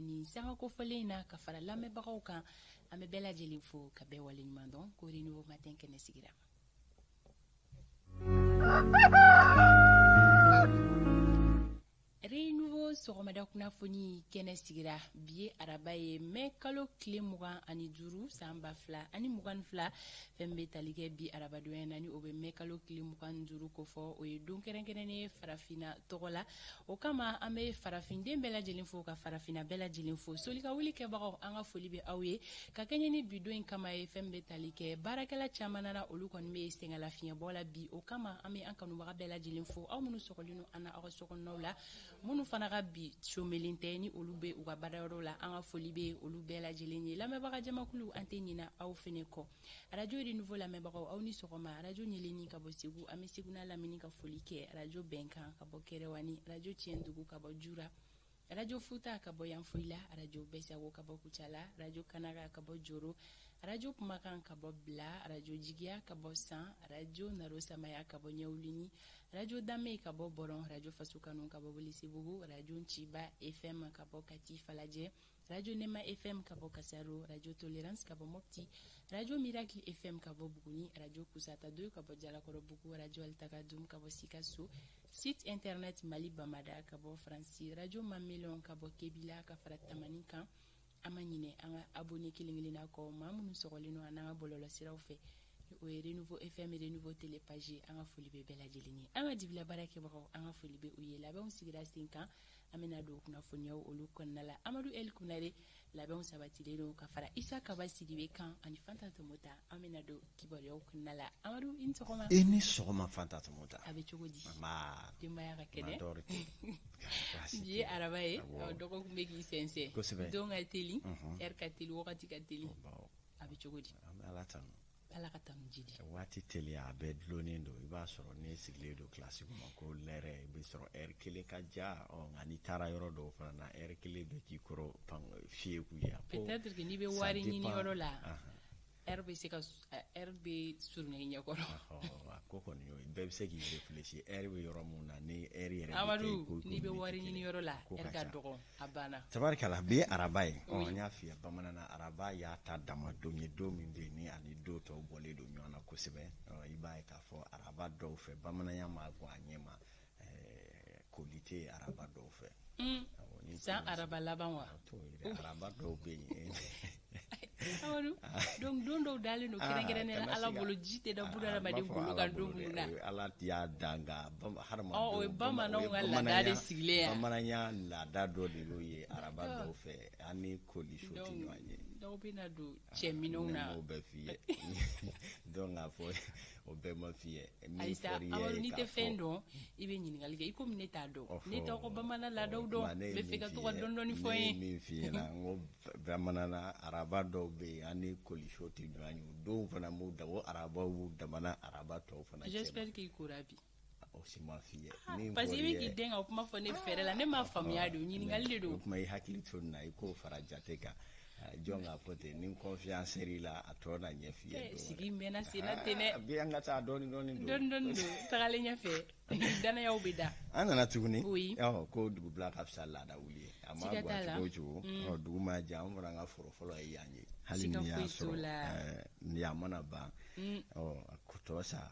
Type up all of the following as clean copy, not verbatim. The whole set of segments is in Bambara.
Nin sanga kofɔlen in na ka fara lamɛnbagaw kan, an bɛ bɛɛ lajɛlen fo ka bɛɛ waleɲuman dɔn ko Renouveau Matin kɛnɛ sigira. Renouveau sɔgɔmada kunnafoni kɛnɛ sigira. Bi ye araba ye, mɛ kalo tile 25 san 2022. Fɛn bɛ tali kɛ bi arabadonya na, ni o bɛ mɛ kalo tile 25 kofɔ, o ye don kɛrɛnkɛrɛnnen ye farafinna tɔgɔ la. O kama an bɛ farafinden bɛɛ lajɛlen fo ka farafinna bɛɛ lajɛlen fo. Soli ka wuli kɛbagaw, an ka foli bɛ aw ye ka kɛɲɛ ni bi don in kama ye. Fɛn bɛ tali kɛ baarakɛla caman nana, olu kɔni bɛ sɛgɛnlafiɲɛbɔ la bi. O kama an bɛ an kanubaga bɛɛ lajɛlen fo, aw minnu sɔgɔlen don an na aw ka sokɔnɔnaw la, minnu fana ka bi somelen tɛ, ni olu bɛ u ka baarayɔrɔ la, an ka foli bɛ olu bɛɛ lajɛlen ye. Lamɛnbaga jamakulu, an tɛ ɲina aw fene kɔ. Arajo Renouveau lamɛnbagaw, aw ni sɔgɔma. Arajo Ɲeleni ka bɔ Segu, an bɛ Segu n'a lamini ka foli kɛ. Arajo Bɛnkan ka bɔ Kɛrɛwani, arajo Tiɲɛdugu ka bɔ Jura, arajo Futa ka bɔ Yanfoyila, arajo Bɛsago ka bɔ Kucala, arajo Kanaga ka bɔ Joro, arajo Kumakan ka bɔ Bila, arajo Jigiya ka bɔ San, arajo Naro Samaya ka bɔ Ɲɛwulini, arajo Danbe ka bɔ Bɔrɔn, arajo Fasokanu ka bɔ Welesebugu, arajo Nciba FM ka bɔ Kati Falajɛ, arajo Nema FM ka bɔ Kasaro, arajo Tolerance ka bɔ Mopti, arajo Miracle FM ka bɔ Buguni, arajo Kusata 2 ka bɔ Jalakɔrɔbugu, arajo Altakadum ka bɔ Sikaso, site internet Mali Bamada ka bɔ Faransi, arajo Mamelon ka bɔ Kebila ka fara Tamani kan. An ma ɲinɛ an ka abonné kelen kelenna kɔ, maa minnu sɔgɔlen don an n'an ka bɔlɔlɔsiraw fɛ, o ye Renouveau FM, Renouveau Télé page. An ka foli bɛ bɛɛ lajɛlen ye. An ka dibila baarakɛbagaw, an ka foli bɛ u ye. Labɛnw sigira sen kan, an bɛna don kunnafoniyaw olu kɔnɔna la. Amadu El Kunare, labɛnw sabatilen don ka fara Isa Kaba Sidibe kan ani Fanta Tomota. An bɛna don kibaruyaw kɔnɔna la. Amadu, i ni sɔgɔma. I ni sɔgɔma, Fanta Tomota. A bɛ cogo di? Nba. Denbaya ka kɛnɛ? Tɔɔrɔ tɛ. Bi ye araba ye, dɔgɔkun bɛ k'i sɛnsɛn. Kosɛbɛ. Don ka teli, heure ka teli, wagati ka teli. A bɛ cogo di? An bɛ Ala tanu. Ala ka tanu jidi. Waati teliya, a bɛɛ dulonnen don. I b'a sɔrɔ ne sigilen don kilasi kɔnɔ ko lɛrɛ, i bɛ sɔrɔ heure kelen ka ja. Ɔ nka n'i taara yɔrɔ dɔw fana na, heure kelen bɛ k'i kɔrɔ pan fiyeku ye. Peut-être que n'i bɛ wari ɲini yɔrɔ la, heure bɛ se ka heure bɛ surunya i ɲɛkɔrɔ. A ko kɔni y'o ye, bɛɛ bɛ se k'i réfléchir heure bɛ yɔrɔ mun na ni heure yɛrɛ bɛ kɛ. Amadu, n'i bɛ wari ɲini yɔrɔ la, heure ka dɔgɔ, a banna. Tabarikala, bi ye araba ye. Ɔ n y'a f'i ye bamanan na, araba y'a ta dama don ye, don min bɛ yen ni ani don tɔw bɔlen don ɲɔgɔn na kosɛbɛ. Ɔ i b'a ye k'a fɔ araba dɔw fɛ, bamananya ma bɔ a ɲɛ ma, koli tɛ araba dɔw fɛ. San araba laban wa? Araba dɔw bɛ yen. Amadu, donc don dɔw dalen don kɛrɛnkɛrɛnnenya la Ala bolo, ji tɛ da bunadamaden golo kan don minnu na. Ala y'a dan, nka hadamadenw. O ye bamananw ka laada de sigilen ye. Bamananya laada dɔ de y'o ye araba dɔw fɛ, an ni koli so tɛ ɲɔgɔn ye. Dɔw bɛ na don cɛminɛnw na. Ne m'o bɛɛ f'i ye. Donc k'a fɔ o bɛɛ ma f'i ye. Ayisa, Amadu, n'i tɛ fɛn dɔn, i bɛ ɲininkali kɛ. I komi ne t'a dɔn, ne t'aw ka bamanan laadaw dɔn, n bɛ fɛ ka to ka dɔɔni dɔɔni fɔ n ye. Ne ye min f'i ɲɛna, n ko bamanan na, araba dɔw bɛ yen, an ni koliso tɛ ɲɔgɔn ye. O donw fana b'u da, o arabaw b'u damana araba tɔw fana cɛ. J'espère k'i kora bi. O si ma f'i ye. Parce que i bɛ k'i den ka kuma fɔ ne fɛrɛ la, ne m'a faamuya de, ɲininkali de don. O tuma i hakili to nin na, i k'o fara jate kan. Jɔn k'a fɔ ten, ni confiance i la, a tɔ na ɲɛ f'i ye. Sigi mɛnna sen na ten dɛ. Bi an ka taa dɔɔni dɔɔni don. Dɔɔni dɔɔni don, tagalen ɲɛfɛ danayaw bɛ da. An nana tuguni. Oui. Ɔ ko dugubila ka fisa laada wuli ye. A ma gan cogo o cogo. Ɔ dugu ma jɛ, an fana ka foro fɔlɔ ye yan ye. Hali n'i y'a sɔrɔ ni a mana ban. Ɔ tɔ sa,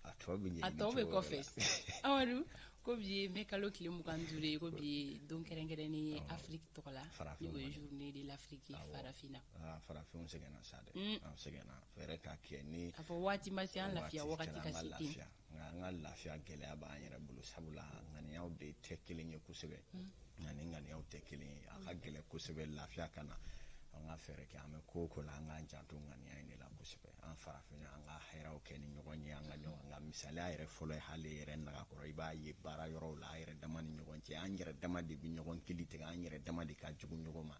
a tɔ bɛ ɲɛ. A tɔ bɛ kɔfɛ. Amadu, ko bi ye mɛ kalo tile 25 ye, ko bi ye don kɛrɛnkɛrɛnnen ye Afiriki tɔgɔ la, ni o ye journée de l'Afrique, farafinna. Farafinw sɛgɛnna sa dɛ, an sɛgɛnna, fɛɛrɛ ka kɛ ni. A fɔ waati ma se, an lafiya wagati ka se ten. Nka an ka lafiya gɛlɛya b'an yɛrɛ bolo, sabula ŋaniyaw de tɛ kelen ye kosɛbɛ. Nka ni ŋaniyaw tɛ kelen ye, a ka gɛlɛn kosɛbɛ lafiya ka na. An ka fɛɛrɛ kɛ, an bɛ ko o ko la, an k'an janto ŋaniya in de la kosɛbɛ. An farafinna, an ka hɛrɛw kɛ ni ɲɔgɔn ye, an ka ɲɔgɔn ka misaliya yɛrɛ fɔlɔ ye, hali yɛrɛ nagakɔrɔ, i b'a ye baara yɔrɔw la, an yɛrɛ dama ni ɲɔgɔn cɛ, an yɛrɛ dama de bɛ ɲɔgɔn kili tigɛ, an yɛrɛ dama de ka jugu ɲɔgɔn ma.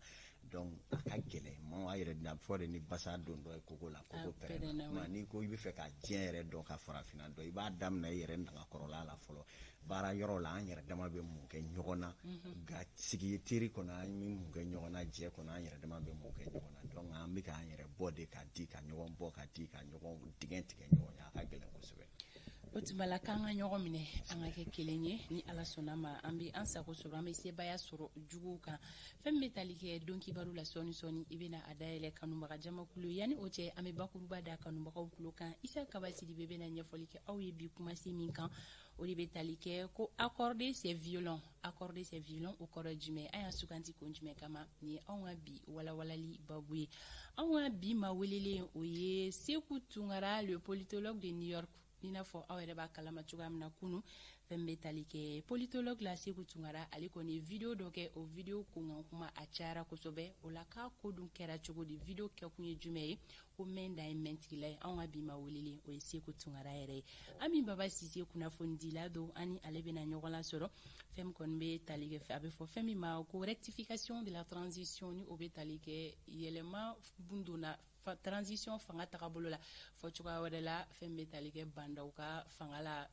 Donc a ka gɛlɛn maaw a yɛrɛ na fɔ de ni basa don dɔ ye koko la, koko pɛrɛnna. Nka n'i ko i bɛ fɛ ka diɲɛ yɛrɛ dɔn, ka farafinna dɔn, i b'a daminɛ i yɛrɛ nagakɔrɔla la fɔlɔ. Baara yɔrɔ la, an yɛrɛ dama bɛ mun kɛ ɲɔgɔn na, nka sigi teri kɔnɔ, an bɛ mun kɛ ɲɔgɔn na, jɛ kɔnɔ, an yɛrɛ dama bɛ mun kɛ ɲɔgɔn na. Donc an bɛ k'an yɛrɛ bɔ de ka di, ka ɲɔgɔn bɔ ka di, ka ɲɔgɔn dingɛ tigɛ ɲɔgɔn ye, a ka gɛlɛn kosɛbɛ. O tuma la k'an ka ɲɔgɔn minɛ, an ka kɛ kelen ye. Ni Ala sɔnna ma, an bɛ an sago sɔrɔ, an bɛ sebaaya sɔrɔ juguw kan. Fɛn min bɛ tali kɛ don kibaru la, sɔɔni sɔɔni i bɛna a dayɛlɛ kanubaga jamakulu. Yanni o cɛ, an bɛ bakuruba da kanubagaw tulo kan. Isa Kaba Sidibe bɛna ɲɛfɔli kɛ aw ye bi kumasi min kan, o de bɛ tali kɛ ko accorder c'est violent. Accorder c'est violent, o kɔrɔ jumɛn? An y'a suganti kun jumɛn kama? Nin ye anw ka bi walawalali babu ye. Anw ka bi ma welelen, o ye Seku Tunkara, le politologue de New York. I n'a fɔ aw yɛrɛ b'a kalama cogoya min na, kunu fɛn bɛ tali kɛ politologue la, Seku Tunkara, ale kɔni ye video dɔ kɛ. O video kunkan kuma a cayara kosɛbɛ. O la, k'a ko dun kɛra cogo di? Video kɛkun ye jumɛn ye? Ko mɛn dan ye mɛntigila ye. Anw ka bi ma welelen, o ye Seku Tunkara yɛrɛ ye. Ami Baba Sise, kunnafonidila don, ani ale bɛna ɲɔgɔn lasɔrɔ. Fɛn min kɔni bɛ tali kɛ, a bɛ fɔ fɛn min ma ko rectification de la transition, ni o bɛ tali kɛ yɛlɛma donna transition fanga tagabolo la. Fɔ cogoya wɛrɛ la, fɛn bɛ tali kɛ Bah N'Daw ka fanga la,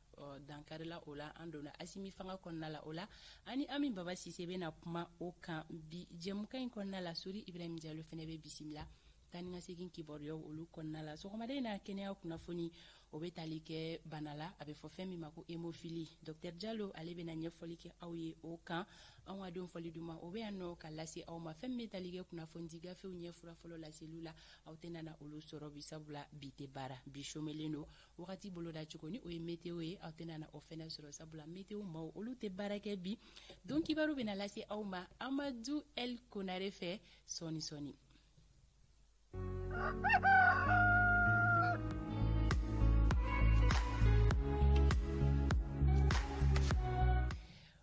dankarila o la, an donna Asimi fanga kɔnɔna la. O la, ani Ami Baba Sise bɛna kuma o kan bi jɛmukan in kɔnɔna la. Sori Ibrahim Jalo fɛnɛ bɛ bisimila taa ni ka segin kibaruyaw olu kɔnɔna la. Sɔgɔmada in na, kɛnɛya kunnafoni, o bɛ tali kɛ bana la, a bɛ fɔ fɛn min ma ko hémophilie. Docteur Jalo, ale bɛna ɲɛfɔli kɛ aw ye o kan. Anw ka don fɔli duman, o bɛ yan nɔ ka lase aw ma. Fɛn min bɛ tali kɛ kunnafoni gafew ɲɛ fura fɔlɔ laseliw la, aw tɛna na olu sɔrɔ bi, sabula bi tɛ baara, bi somelen don. Wagati boloda cogo, ni o ye météo ye, aw tɛna na o fɛnɛ sɔrɔ, sabula météo maaw, olu tɛ baara kɛ bi. Don kibaru bɛna lase aw ma Amadu El Konare fɛ sɔɔni sɔɔni.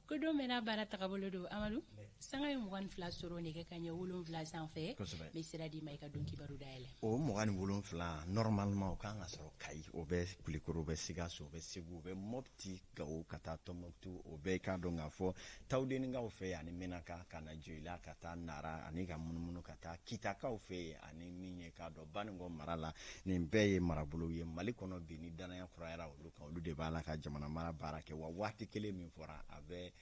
Ko don bɛɛ n'a baara tagabolo don. Amadu, sanga ye 22 sɔrɔ nɛgɛ ka ɲɛ 7 sanfɛ. N bɛ sira d'i ma, i ka don kibaru dayɛlɛ. O 27, normalement o kan ka sɔrɔ Kayi, o bɛ Kulikoro, o bɛ Sikaso, o bɛ Segu, o bɛ Mopti, Gawo ka taa Tɔnbɔkutu, o bɛ k'a dɔn k'a fɔ Tawudenikaw fɛ yen ani Menaka, ka na Joyila, ka taa Nara, ani ka munumunu ka taa Kitakaw fɛ yen, ani min ye k'a dɔn Banikɔ mara la. Nin bɛɛ ye marabolow ye Mali kɔnɔ bi ni danaya kurayara olu kan, olu de b'a la ka jamana mara baara kɛ. Wa waati kelen min fɔra, a bɛ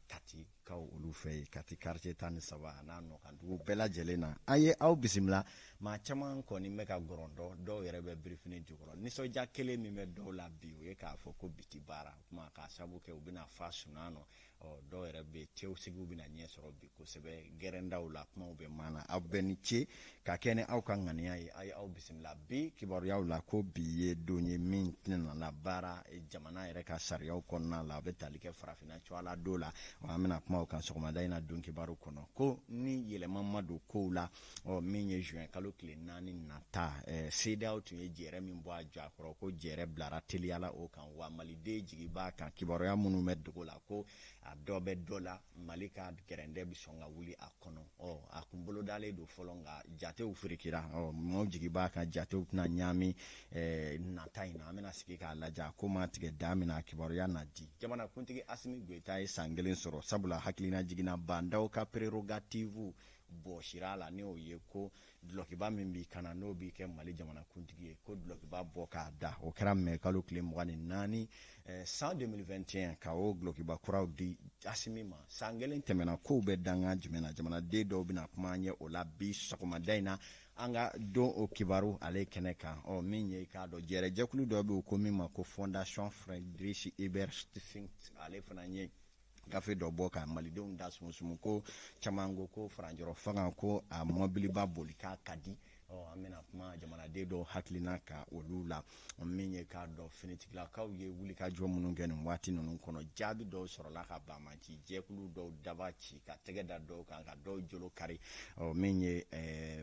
Katikaw olu fɛ yen, Kati quartier 13 a n'a nɔkan dugu bɛɛ lajɛlen na. An ye aw bisimila. Maa caman kɔni bɛ ka gɔrɔndɔ, dɔw yɛrɛ bɛ birifini jukɔrɔ. Nisɔndiya kelen min bɛ dɔw la bi, o ye k'a fɔ ko bi ti baara kuma, k'a sababu kɛ u bɛna fa sunan nɔ. Ɔ dɔw yɛrɛ bɛ cɛw sigiw bɛna ɲɛ sɔrɔ bi kosɛbɛ. Gɛrɛndaw la, kumaw bɛ mana. Aw bɛɛ ni ce ka kɛ ni aw ka ŋaniya ye. A ye aw bisimila bi kibaruyaw la ko bi ye don ye min tɛna na baara jamana yɛrɛ ka sariyaw kɔnɔna la, a bɛ tali kɛ farafinna cogoya don la. An bɛna kuma o kan sɔgɔmada in na don kibaru kɔnɔ, ko ni yɛlɛma ma don kow la, ɔ min ye juin kalo tile 4 nata, CEDEAO tun ye jɛrɛ min bɔ a jɔ a kɔrɔ, ko jɛrɛ bilara teliya la o kan. Wa maliden jigi b'a kan, kibaruya minnu bɛ dogo la ko a dɔ bɛ dɔ la, Mali ka gɛrɛndɛ bɛ sɔn ka wuli a kɔnɔ. Ɔ a kun bolo dalen don fɔlɔ, nka jatew firikira. Ɔ maaw jigi b'a kan, jatew tɛna ɲaami nata in na. An bɛna sigi k'a lajɛ a ko ma tigɛ da min na, kibaruya na di. Jamanakuntigi Asimi Goyita ye san kelen sɔrɔ, sabula hakilina jiginna Bah N'Daw ka prérogative bɔsira la, n'o ye ko dulɔkiba min b'i kana n'o b'i kɛ Mali jamanakuntigi ye, ko dulɔkiba bɔ k'a da. O kɛra mɛ kalo tile 24 san 2021, ka o dulɔkiba kuraw di Asimi ma. San kelen tɛmɛna, kow bɛ danga jumɛn na? Jamanaden dɔw bɛna kuma an ye o la bi sɔgɔmada in na, an ka don o kibaru ale kɛnɛ kan. Ɔ min ye k'a dɔn jɛrɛjɛkulu dɔ bɛ yen ko min ma ko Fondation Friedrich Ebert Stiftung, ale fana ye gafe dɔ bɔ ka malidenw da sumusumu, ko caman ko ko faranjɔrɔ fanga ko a mɔbiliba boli k'a ka di. Ɔ an bɛna kuma jamanaden dɔw hakilina ka olu la. Min ye k'a dɔn finitigilakaw ye wulikajɔ minnu kɛ nin waati ninnu kɔnɔ, jaabi dɔw sɔrɔla ka banbanci jɛkulu dɔw daba ci, ka tɛgɛ da dɔw kan, ka dɔw jolo kari. Ɔ min ye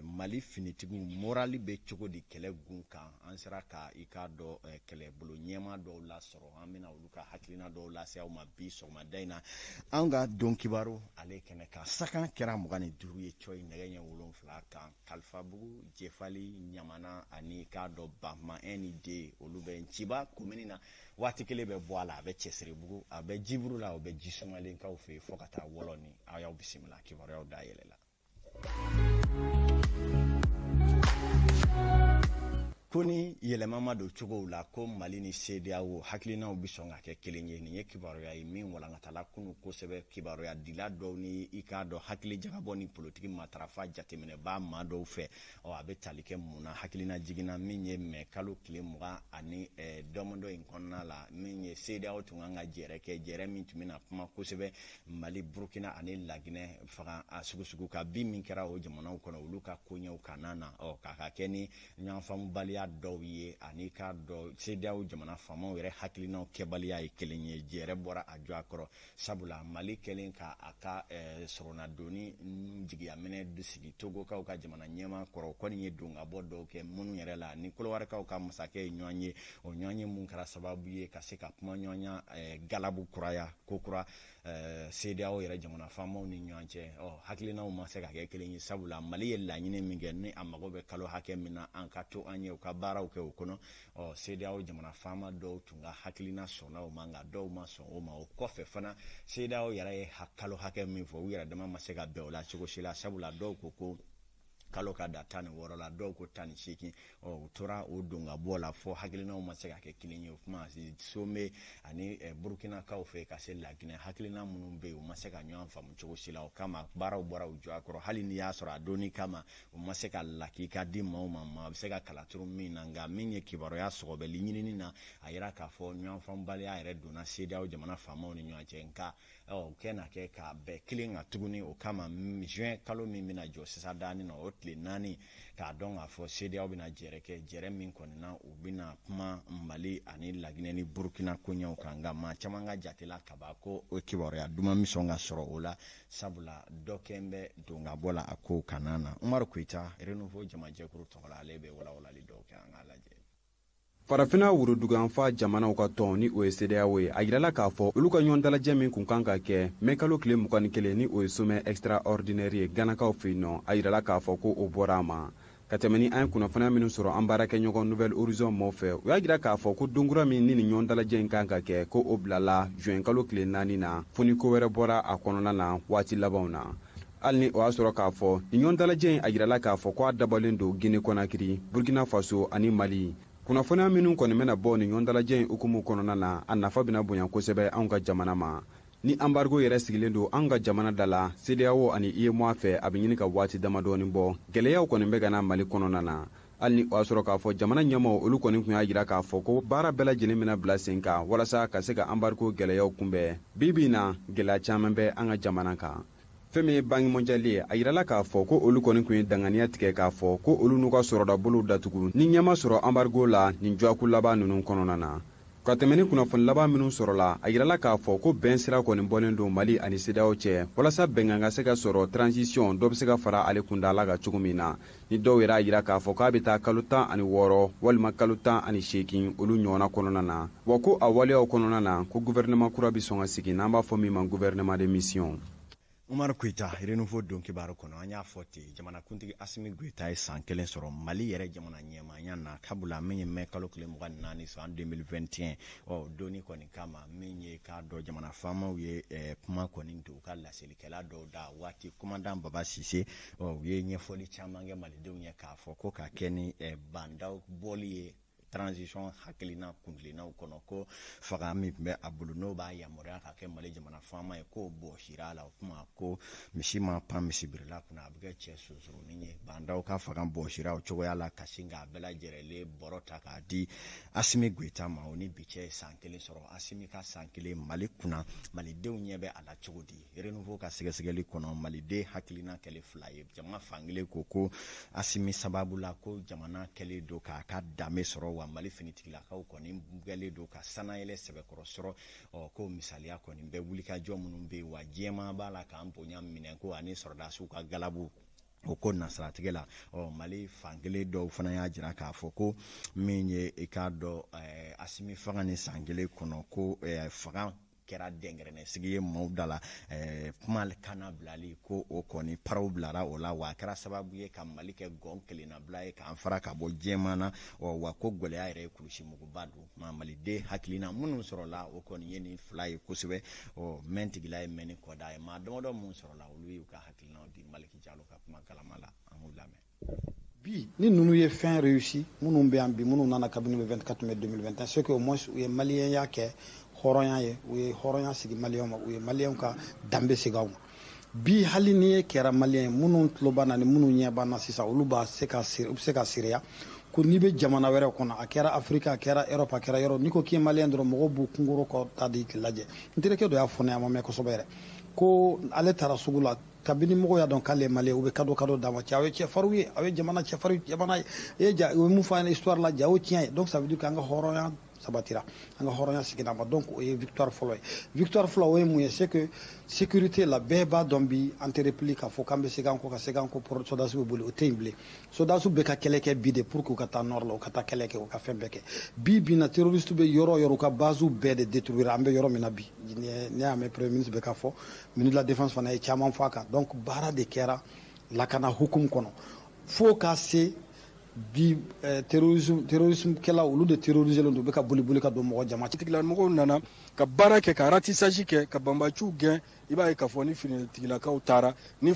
Mali finitigiw morali bɛ cogo di kɛlɛ gun kan, an sera ka i k'a dɔn kɛlɛbolo ɲɛmaa dɔw lasɔrɔ, an bɛna olu ka hakilina dɔw lase aw ma bi sɔgɔmada in na, an ka don kibaru ale kɛnɛ kan. Sakan kɛra 25 ye cɔyi nɛgɛ ɲɛ 7 kan, Kalifabugu, Jefali, Ɲamana ani k'a dɔn Bama 1 ni 2, olu bɛ Nciba komini na. Waati kelen bɛ bɔ a la, a bɛ Cɛsiribugu, a bɛ Jiburu la, o bɛ Jisumalenkaw fɛ yen, fo ka taa Wɔlɔni. Aw y'aw bisimila, kibaruyaw da yɛlɛ la. Ko ni yɛlɛma ma don cogow la, ko Mali ni CEDEAO hakilinaw bɛ sɔn ka kɛ kelen ye. Nin ye kibaruya ye min walankatala kunu kosɛbɛ kibaruya dila dɔw ni i k'a dɔn hakili jagabɔ ni politiki matarafa jateminɛbaa maa dɔw fɛ. Ɔ, a bɛ tali kɛ mun na? Hakilina jiginna min ye mɛ kalo tile 20 ani dɔmɔdɔ in kɔnɔna la, min ye CEDEAO tun kan ka jɛrɛ kɛ, jɛrɛ min tun bɛna kuma kosɛbɛ Mali, Burukina ani Laginɛ faga a sugusugu ka bin min kɛra o jamanaw kɔnɔ, olu ka koɲɛw kana na. Ɔ, k'a ka kɛ ni ɲɔgɔnfaamubaliya dɔw ye ani k'a dɔn CEDEAO jamana faamaw yɛrɛ hakilinaw kɛbaliya ye kelen ye, jɛrɛ bɔra a jɔ a kɔrɔ, sabula Mali kɛlen ka a ka sɔrɔnadonni jigiyaminɛ sigi Togokaw ka jamana ɲɛmaa kɔrɔ, kɔni ye don ka bɔ dɔw kɛ minnu yɛrɛ la ni Kolowarikaw ka masakɛ ye ɲɔgɔn ye. O ɲɔgɔn ye mun kɛra sababu ye ka se ka kuma ɲɔgɔnya galabu kuraya kokura CEDEAO yɛrɛ jamana faamaw ni ɲɔgɔn cɛ. Ɔ, hakilinaw ma se ka kɛ kelen ye, sabula Mali ye laɲini min kɛ ni a mago bɛ kalo hakɛ min na an ka to an ye u ka baaraw kɛ o kɔnɔ, ɔ, CEDEAO jamana faama dɔw tun ka hakilina sɔnna o ma, nka dɔw ma sɔn o ma. O kɔfɛ fana, CEDEAO yɛrɛ ye kalo hakɛ min fɔ, u yɛrɛ dama ma se ka bɛn o la cogo si la, sabula dɔw ko ko kalo ka da 16 la, dɔw ko 18. Ɔ, u tora o don ka bɔ la fɔ hakilinaw ma se ka kɛ kelen ye. O kuma Somɛ ani Burukinakaw fɛ ka se Laginɛ, hakilina minnu bɛ yen, u ma se ka ɲɔgɔn faamu cogo si la. O kama baaraw bɔra u jɔ a kɔrɔ, hali n'i y'a sɔrɔ a donni kama u ma se ka lakika di maaw ma, maa bɛ se ka kalaturu min na. Nka min ye kibaruya sɔgɔbɛli ɲinini na, a yira k'a fɔ ɲɔgɔn faamubaliya yɛrɛ donna CEDEAO jamana faamaw ni ɲɔgɔn cɛ, nka ɔ, u kɛ na kɛ k'a bɛɛ kelen ka tuguni. O kama juin kalo min bɛna jɔ sisan daani na, o tile 4, k'a dɔn k'a fɔ CEDEAO bɛna jɛrɛ kɛ, jɛrɛ min kɔni na u bɛna kuma Mali ani Laginɛ ni Burukina koɲɛw kan. Nka maa caman ka jate la kaban ko o kibaruya duman bɛ sɔn ka sɔrɔ o la, sabula dɔ kɛn bɛ don ka bɔ la a ko kana na. Umaru Koyita, Renouveau jamajɛkuru tɔgɔ la, ale bɛ walawalali dɔw kɛ, an k'a lajɛ. Farafinna woroduguyanfan jamanaw ka tɔn, ni o ye CEDEAO ye, a yirala k'a fɔ olu ka ɲɔgɔn dalajɛ min kun kan ka kɛ mɛ kalo tile 21, ni o ye sommet extraordinaire ye Ganakaw fɛ yen nɔ, a yirala k'a fɔ ko o bɔra a ma. Ka tɛmɛ ni an ye kunnafoniya minnu sɔrɔ an baarakɛɲɔgɔn Nouvel Horizon mɔw fɛ, u y'a jira k'a fɔ ko donkura min ni nin ɲɔgɔn dalajɛ in kan ka kɛ, ko o bilala juin kalo tile 4 na, fo ni ko wɛrɛ bɔra a kɔnɔna na waati labanw na. Hali ni o y'a sɔrɔ k'a fɔ nin ɲɔgɔn dalajɛ in, a yirala k'a fɔ ko a dabɔlen don Guinée Conakry, Burkina Faso ani Mali. Kunnafoniya minnu kɔni bɛna bɔ nin ɲɔgɔn dalajɛ in hukumu kɔnɔna na, a nafa bɛna bonya kosɛbɛ anw ka jamana ma. Ni embargo yɛrɛ sigilen don an ka jamana da la CEDEAO ani UEMOA fɛ, a bɛ ɲini ka waati damadɔɔni bɔ, gɛlɛyaw kɔni bɛ ka na Mali kɔnɔna na. Hali ni o y'a sɔrɔ k'a fɔ jamana ɲɛmaaw olu kɔni tun y'a jira k'a fɔ ko baara bɛɛ lajɛlen bɛna bila sen kan walasa ka se ka embargo gɛlɛyaw kunbɛn, bi bi in na gɛlɛya caman bɛ an ka jamana kan. Fɛn min ye Banque mondiale ye, a yirala k'a fɔ ko olu kɔni tun ye danganiya tigɛ k'a fɔ ko olu n'u ka sɔrɔdabolow datugu ni ɲɛma sɔrɔ embargo la nin dɔgɔkun laban ninnu kɔnɔna na. Ka tɛmɛ ni kunnafoni laban minnu sɔrɔla, a yirala k'a fɔ ko bɛn sira kɔni bɔlen don Mali ani CEDEAO cɛ walasa bɛnkan ka se ka sɔrɔ, transition dɔ bɛ se ka fara ale kuntaala kan cogo min na, ni dɔw yɛrɛ y'a jira k'a fɔ k'a bɛ taa kalo 16 walima kalo 18 olu ɲɔgɔnna kɔnɔna na. Wa ko a waleyaw kɔnɔna na, ko gouvernement kura bɛ sɔn ka sigi, n'an b'a fɔ min ma gouvernement de mission. Umaru Koyita, Renouveau don kibaru kɔnɔ, an y'a fɔ ten, jamanakuntigi Asimi Goyita ye san kelen sɔrɔ Mali yɛrɛ jamana ɲɛmaaya na, sabula min ye mɛ kalo tile 24 san 2021, ɔ, donni kɔni kama min ye k'a dɔn jamana faamaw ye kuma kɔni don u ka laselikɛla dɔw da waati, commandant Baba Sise. Ɔ, u ye ɲɛfɔli caman kɛ malidenw ye k'a fɔ ko ka kɛ ni bandaw bɔli ye transition hakilina kuntilennaw kɔnɔ, ko faga min tun bɛ a bolo n'o b'a yamaruya ka kɛ Mali jamana faama ye, k'o bɔsira a la. O kuma ko misi ma pan misibirila kunna, a bɛ kɛ cɛ sunsurunin ye. Bandaw ka fanga bɔsira o cogoya la, ka sin k'a bɛɛ lajɛlen bɔrɔ ta k'a di Asimi Goyita ma. O ni bi cɛ ye san kelen sɔrɔ. Asimi ka san kelen Mali kunna, malidenw ɲɛ bɛ a la cogo di? Renouveau ka sɛgɛsɛgɛli kɔnɔ, maliden hakilina kɛlen fila ye. Jama fankelen ko ko Asimi sababu la ko jamana kɛlen don k'a ka danbe sɔrɔ, wa Mali finitigilakaw kɔni kɛlen don ka sanayɛlɛ sɛbɛkɔrɔ sɔrɔ. Ɔ, ko misaliya kɔni bɛ wulikajɔ minnu bɛ yen, wa jɛman b'a la k'an bonya minɛ ko ani sɔrɔdasiw ka galabu o ko nasiratigɛ la. Ɔ, Mali fankelen dɔw fana y'a jira k'a fɔ ko min ye i k'a dɔn Asimi fanga ni san kelen kɔnɔ, ko fanga kɛra dɛnkɛrɛnnɛsigi ye maaw da la, kuma kana bilali ko o kɔni paraw bilara o la, wa a kɛra sababu ye ka Mali kɛ gɔn kelennabila ye k'an fara ka bɔ jɛman na. Ɔ, wa ko gɛlɛya yɛrɛ ye kulusimuguba don ma maliden hakilina minnu sɔrɔla, o kɔni ye nin fila ye kosɛbɛ. Ɔ, mɛn tigila ye mɛn ni kɔda ye, maa damadɔ minnu sɔrɔla, olu y'u ka hakilinaw di Maliki Jalo ka kuma kalama la, an k'u lamɛn. Bi ni ninnu ye fɛn réussi, minnu bɛ yan bi, minnu nana kabini le 24 mai 2021, c'est que au moins u ye maliyɛnya kɛ hɔrɔnya ye, u ye hɔrɔnya sigi maliyɛnw ma, u ye maliyɛnw ka danbe segin aw ma. Bi, hali n'i ye kɛra maliyɛn ye, minnu tulo b'an na ni minnu ɲɛ b'an na sisan, olu b'a se ka u bɛ se ka seereya ko n'i bɛ jamana wɛrɛ kɔnɔ, a kɛra Afiriki, a kɛra Europe, a kɛra yɔrɔ, n'i ko k'i ye maliyɛn dɔrɔn, mɔgɔw b'u kunkoro kɔ ta de k'i lajɛ. N terikɛ dɔ y'a fɔ ne ye, a ma mɛn kosɛbɛ yɛrɛ, ko ale taara sugu la, kabini mɔgɔw y'a dɔn k'ale ye maliyɛn, u bɛ cadeau d'a ma. Cɛ, aw ye cɛfarinw ye, aw ye jamana cɛfarin jamana ye. E ja, u ye mun fɔ an ye histoire la, ja o tiɲɛ ye. Donc ça veut dire k'an ka hɔrɔnya sabatira, an ka hɔrɔnya seginna ma. Donc o ye victoire fɔlɔ ye. Victoire fɔlɔ, o ye mun ye? C'est que sécurité la, bɛɛ b'a dɔn bi, an tɛ repli k'a fɔ k'an bɛ segin an kɔ ka segin an kɔ, sɔrɔdasiw bɛ boli, o tɛ yen bilen. Sɔrɔdasiw bɛ ka kɛlɛ kɛ bi de pour que u ka taa nord la, u ka taa kɛlɛ kɛ, u ka fɛn bɛɛ kɛ. Bi bi na, terroriste bɛ yɔrɔ o yɔrɔ, u ka base bɛɛ de détruire. An bɛ yɔrɔ min na bi, ne y'a mɛn premier ministre bɛ ka fɔ, ministre de la défense fana ye caman fɔ a kan. Donc baara de kɛra lakana hukumu kɔnɔ fo ka se bi terrorisme kɛlaw, olu de terrorisé don, u bɛ ka boli boli ka don mɔgɔ jama. Tigilamɔgɔw nana ka baara kɛ, ka ratissage kɛ, ka banbaciw gɛn. I b'a ye k'a fɔ ni finitigilakaw taara, ni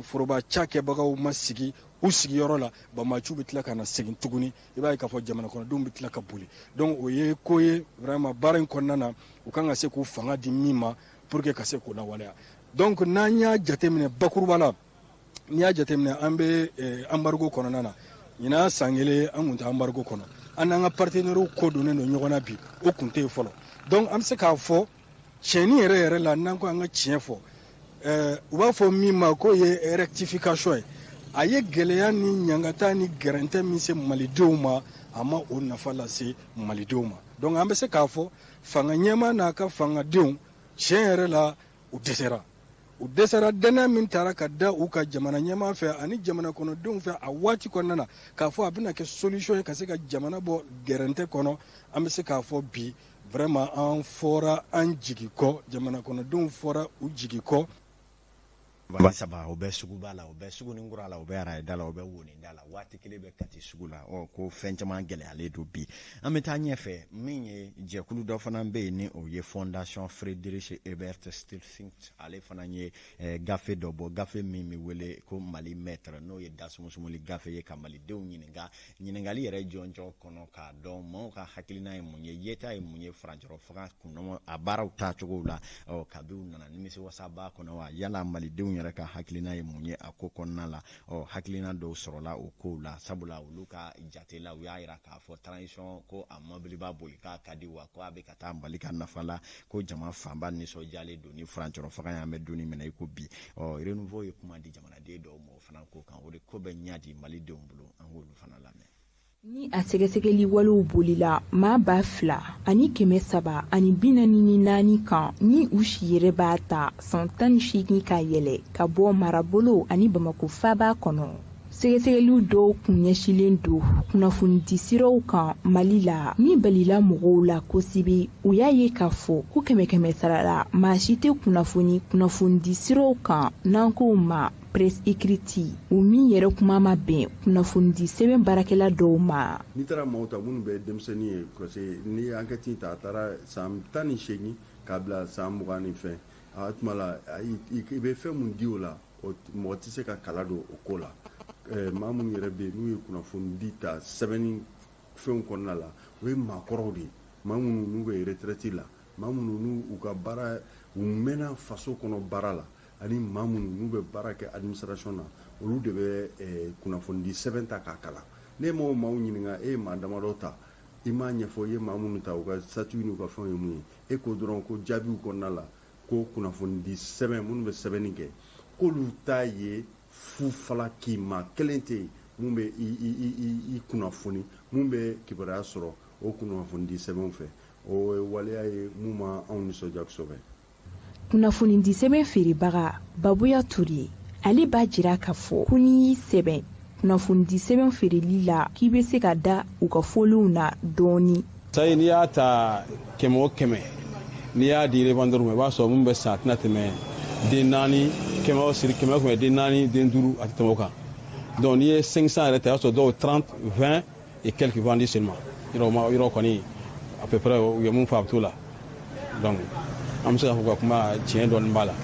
foroba ca kɛbagaw ma sigi u sigiyɔrɔ la, banbaciw bɛ tila ka na segin tuguni. I b'a ye k'a fɔ jamana kɔnɔdenw bɛ tila ka boli. Donc o ye ko ye vraiment, baara in kɔnɔna na, u kan ka se k'u fanga di min ma pour que ka se k'o lawaleya. Donc n'an y'a jateminɛ bakuruba la, n'i y'a jateminɛ, an bɛ embargo kɔnɔna na. Ɲinan san kelen an kun tɛ embargo kɔnɔ, an n'an ka partenaires ko donnen don ɲɔgɔn na bi, o kun tɛ yen fɔlɔ. Donc an bɛ se k'a fɔ tiɲɛni yɛrɛ yɛrɛ la, n'an ko an ka tiɲɛ fɔ, u b'a fɔ min ma k'o ye rectification ye. A ye gɛlɛya ni ɲangata ni gɛrɛntɛ min se malidenw ma, a ma o nafa lase malidenw ma. Donc an bɛ se k'a fɔ fanga ɲɛmaa n'a ka fangadenw, tiɲɛ yɛrɛ la, u dɛsɛra, u dɛsɛra. Dɛnɛ min taara ka da u ka jamana ɲɛmaa fɛ ani jamana kɔnɔdenw fɛ a waati kɔnɔna na, k'a fɔ a bɛna kɛ solution ye ka se ka jamana bɔ gɛrɛntɛ kɔnɔ, an bɛ se k'a fɔ bi vraiment an fɔra an jigi kɔ, jamana kɔnɔdenw fɔra u jigi kɔ. Saba, o bɛ suguba la, o bɛ Suguninkura la, o bɛ arayida la, o bɛ Woninda la, waati kelen bɛ Kati sugu la. Ɔ ko fɛn caman gɛlɛyalen don bi. An bɛ taa ɲɛfɛ. Min ye jɛkulu dɔ fana bɛ yen, ni o ye Fondation Friedrich Ebert Stiftung, ale fana ye gafe dɔ bɔ, gafe min bɛ wele ko Mali Mètre, n'o ye dasumusumuli gafe ye, ka malidenw ɲininka ɲininkali yɛrɛ jɔnjɔn kɔnɔ, k'a dɔn maaw ka hakilina ye mun ye, yeta ye mun ye furancɛrɔ fanga kunnɔgɔ a baaraw taacogo la. Ɔ kabi u nana, nimisiwasaba kɔnɔ wa? Yala malidenw yɛrɛ ka hakilina ye mun ye a ko kɔnɔna la? Ɔ hakilina dɔw sɔrɔla o kow la, sabula olu ka jate la, u y'a yira k'a fɔ transition ko a mɔbiliba boli k'a ka di wa, ko a bɛ ka taa Mali ka nafa la, ko jama fanba nisɔndiyalen don ni furancɛrɔ fanga ye, an bɛ don min na i ko bi. Ɔ Renouveau ye kuma di jamanaden dɔw ma o fana ko kan, o de ko bɛ ɲa di malidenw bolo, an k'olu fana lamɛn. Ni a sɛgɛsɛgɛli walew bolila maa 2344 kan, ni u si yɛrɛ b'a ta san 18 ka yɛlɛ, ka bɔ marabolo ani Bamako faaba kɔnɔ, sɛgɛsɛgɛliw dɔw kun ɲɛsilen don kunnafonidisiraw kan Mali la min balila mɔgɔw la kosɛbɛ. U y'a ye k'a fɔ ko kɛmɛ kɛmɛ sara la, maa si tɛ kunnafoni kunnafonidisiraw kan, n'an k'o ma presse écrite, o min yɛrɛ kuma ma bɛn kunnafonidi sɛbɛn baarakɛla dɔw ma. N'i taara maaw ta minnu bɛ denmisɛnnin ye, parce que n'i ye enquête ta, a taara san 18 k'a bila san 20 ni fɛn, a tuma la i bɛ fɛn mun di o la, mɔgɔ tɛ se ka kala don o ko la. Maa minnu yɛrɛ bɛ yen n'u ye kunnafonidi ta sɛbɛnni fɛnw kɔnɔna la, o ye maakɔrɔw de ye, maa minnu n'u bɛ retraite la, maa minnu n'u u ka baara, u mɛnna faso kɔnɔ baara la, ani maa minnu n'u bɛ baara kɛ administration na, olu de bɛ kunnafonidi sɛbɛn ta k'a kalan. Ne m'o maaw ɲininka, e ye maa damadɔ ta, i m'a ɲɛfɔ i ye maa minnu ta, u ka statut n'u ka fɛnw ye mun ye. E ko dɔrɔn ko jaabiw kɔnɔna la ko kunnafonidi sɛbɛn minnu bɛ sɛbɛnni kɛ, k'olu ta ye fu falaki, maa kelen tɛ yen mun bɛ i kunnafoni, mun bɛ kibaruya sɔrɔ o kunnafonidi sɛbɛnw fɛ. O ye waleya ye mun ma anw nisɔndiya kosɛbɛ. Kunnafonidi sɛbɛn feerebaga Babuya Ture, ale b'a jira k'a fɔ ko n'i y'i sɛbɛn kunnafonidi sɛbɛn feereli la, k'i bɛ se ka da u ka fɔlenw na dɔɔni. Sayi, n'i y'a ta kɛmɛ o kɛmɛ, n'i y'a di revendeur ma, i b'a sɔrɔ mun bɛ san, a tɛna tɛmɛ den naani. Kɛmɛ o siri, kɛmɛ o kɛmɛ, den naani, den duuru, a tɛ tɛmɛ o kan. Donc n'i ye 500 yɛrɛ ta, i b'a sɔrɔ dɔw 30, 20 et quelques vendus seulement. Yɔrɔ ma yɔrɔ kɔni, à peu près u ye mun fɔ, a bɛ t'o la. Donc an bɛ se k'a fɔ ka kuma tiɲɛ dɔɔni b'a la.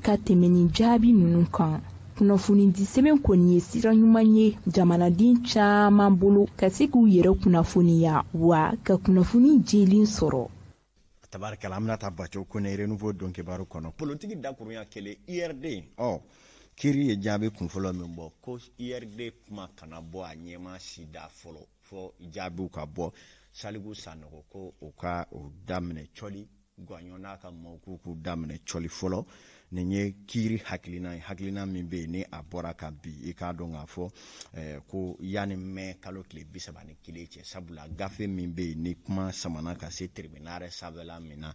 Ka tɛmɛ nin jaabi ninnu kan. Kunnafonidi sɛbɛn kɔni ye sira ɲuman ye jamanaden caman bolo ka se k'u yɛrɛ kunnafoniya wa ka kunnafoni jɛlen sɔrɔ. Tabarikala, an bɛna taa Baco Kone Renouveau don kibaru kɔnɔ. Politiki dakurunya kelen, URD, ɔ kiiri ye jaabi kunfɔlɔ min bɔ ko URD kuma kana bɔ a ɲɛma si da fɔlɔ fɔ jaabiw ka bɔ. Saliku Sanogo ko o ka o daminɛ cɔli Gwaɲɔ n'a ka maaw k'u daminɛ cɔli fɔlɔ. Nin ye kiiri hakilina ye, hakilina min bɛ yen ni a bɔra ka bi, i k'a dɔn k'a fɔ ko yanni mɛ kalo tile 31 cɛ, sabula gafe min bɛ yen ni kuma samana ka se tribunal sanfɛla min na,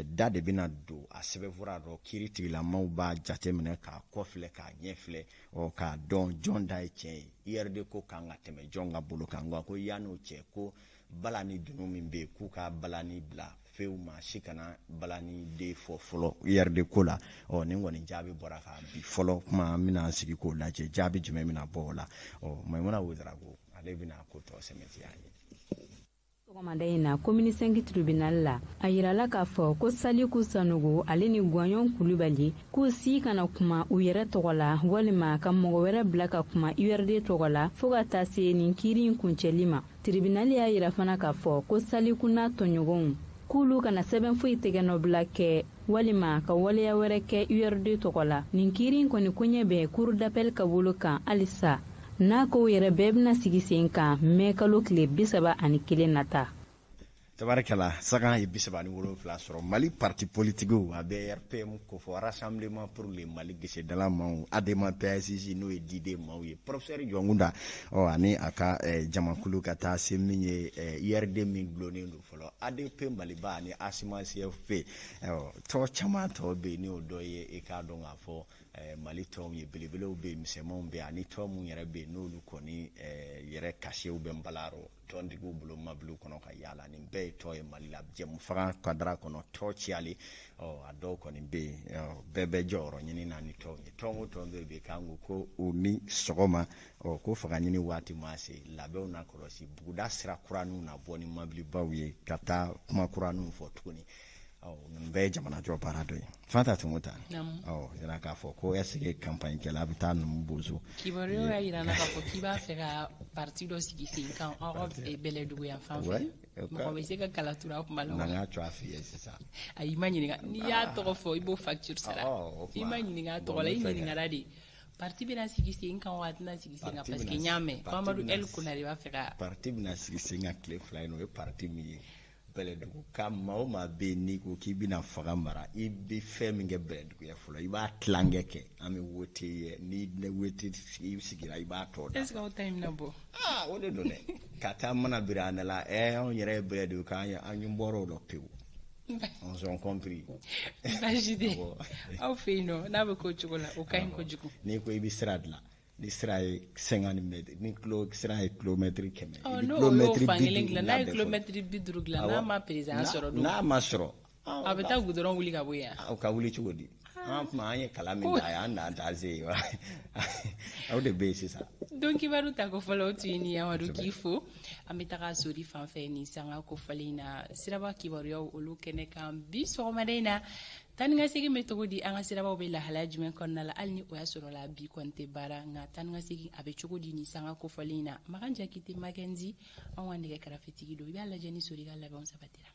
da de bɛna don a sɛbɛnfura dɔ, kiiri tigilamaw b'a jateminɛ k'a kɔ filɛ k'a ɲɛ filɛ, ɔ k'a dɔn jɔn da ye tiɲɛ ye, URD ko kan ka tɛmɛ jɔn ka bolo kan. Nka ko yan'o cɛ, ko balani dunu min bɛ yen, k'u ka balani bila fewu, maa si kana balani den fɔ fɔlɔ URD ko la. Ɔ nin kɔni jaabi bɔra ka bi fɔlɔ kuma, an bɛna sigi k'o lajɛ, jaabi jumɛn bɛna bɔ o la. Ɔ Maimuna Ouedraogo, ale bɛna ko tɔ sɛmɛntiya an ye. Sɔgɔmada in na, commune 5 tribunal la, a yirala k'a fɔ ko Saliku Sanogo ale ni Gwaɲɔn Kulubali k'u si kana kuma u yɛrɛ tɔgɔ la walima ka mɔgɔ wɛrɛ bila ka kuma URD tɔgɔ la fɔɔ ka taa se nin kiiri in kuncɛli ma. Tribunal y'a yira fana k'a fɔ ko Saliku n'a tɔɲɔgɔnw k'olu kana sɛbɛn foyi tɛgɛnɔbila kɛ walima ka waleya wɛrɛ kɛ URD tɔgɔ la. Nin kiiri in kɔni koɲɛ bɛ cour d'appel ka bolo kan halisa, n'a kow yɛrɛ bɛɛ bɛna sigi sen kan mɛ kalo tile 31 nata. Tabarikala, sagan ye 37 sɔrɔ. Mali parti politigiw, a bɛ RPM kofɔ, Rassemblement pour le Mali gesedala maaw, ADEMA PASJ n'o ye diden maaw ye, professeur Jɔnkunda, ɔ ani a ka jamakulu, ka taa se min ye URD min gulonnen don fɔlɔ, ADP Maliba ani ASMA CFP, tɔ caman tɔ bɛ yen, n'o dɔ ye i k'a dɔn k'a fɔ Mali tɔnw ye, belebelew bɛ yen, misɛnmanw bɛ yen, ani tɔn mun yɛrɛ bɛ yen n'olu kɔni yɛrɛ kasew bɛ nbalarɔ tɔntigiw bolo mabiliw kɔnɔ ka yaala. Nin bɛɛ ye tɔn ye Mali la, jɛmu faga kadara kɔnɔ tɔ ciyalen. Ɔ a dɔw kɔni bɛ yen, bɛɛ bɛ jɔyɔrɔ ɲini na ni tɔnw ye. Tɔn o tɔn bɛ yen k'an ko u ni sɔgɔma, ɔ ko fanga ɲini waati ma se, labɛnw na kɔlɔsi buguda sira kuraninw na bɔ ni mabilibaw ye ka taa kuma kuraninw fɔ tuguni. Ɔ nin bɛɛ ye jamanajɔ baara dɔ ye. Fanta Tunkuta, ɔ yira k'a fɔ ko est ce que campagne kɛla bɛ taa numu bozo? Kibaruyaw y'a yira n na k'a fɔ k'i b'a fɛ ka parti dɔ sigi sen kan aw ka Bɛlɛdugu yan fan fɛ. Mɔgɔ bɛ se ka kala turu a kuma la. N'an y'a to a f'i ye sisan. Ayi, i ma ɲininka, n'i y'a tɔgɔ fɔ i b'o facture sara. I ma ɲininka a tɔgɔ la, i ɲininkara de parti bɛna sigi sen kan wa a tɛna sigi sen kan, parce que n y'a mɛn ko Amadu El Konare b'a fɛ ka. Parti bɛna sigi sen kan tile 2 in na, o ye parti min ye Bɛlɛdugu ka maa o maa bɛ yen n'i ko k'i bɛna fanga mara, i bɛ fɛn min kɛ Bɛlɛdugu ye fɔlɔ, i b'a tilankɛ kɛ, an bɛ wote ye, ni wote sigira i b'a tɔ da. Est ce que aw ta in bɛna bɔ? Aa o de don dɛ, ka taa mana biri an da la, anw yɛrɛ ye Bɛlɛdugu k'an an bɔra o la pewu. On s'est compris. Baasi tɛ aw fɛ yen nɔ, n'a bɛ k'o cogo la o ka ɲi kojugu. N'i ko i bɛ sira dilan, ni sira ye 50 mètres, ni kilo sira ye kilomètre 100, i bɛ kilomètre 50 dilan, n'a ye kilomètre 50 dilan, n'a ma président sɔrɔ dun? N'a ma sɔrɔ, a bɛ taa goudron wuli ka bɔ yen. O ka wuli cogo di? An kuma an ye kalan min ta an n'an taa se yen, aw de bɛ yen sisan. Don kibaru ta ko fɔlɔ, o tun ye nin ye. Amadu, k'i fo. An bɛ taga Sori fan fɛ nin sanga kofɔlen in na, siraba kibaruyaw olu kɛnɛ kan bi sɔgɔmada in na. Taa ni ka segin bɛ cogo di? An ka sirabaw bɛ lahalaya jumɛn kɔnɔna la? Hali ni o y'a sɔrɔ la bi kɔni tɛ baara, nka taa ni ka segin a bɛ cogo di nin sanga kofɔlen in na? Makan Jakite Makenzi, anw ka nɛgɛ karafetigi don, i b'a lajɛ ni Sori ka labɛnw sabatira.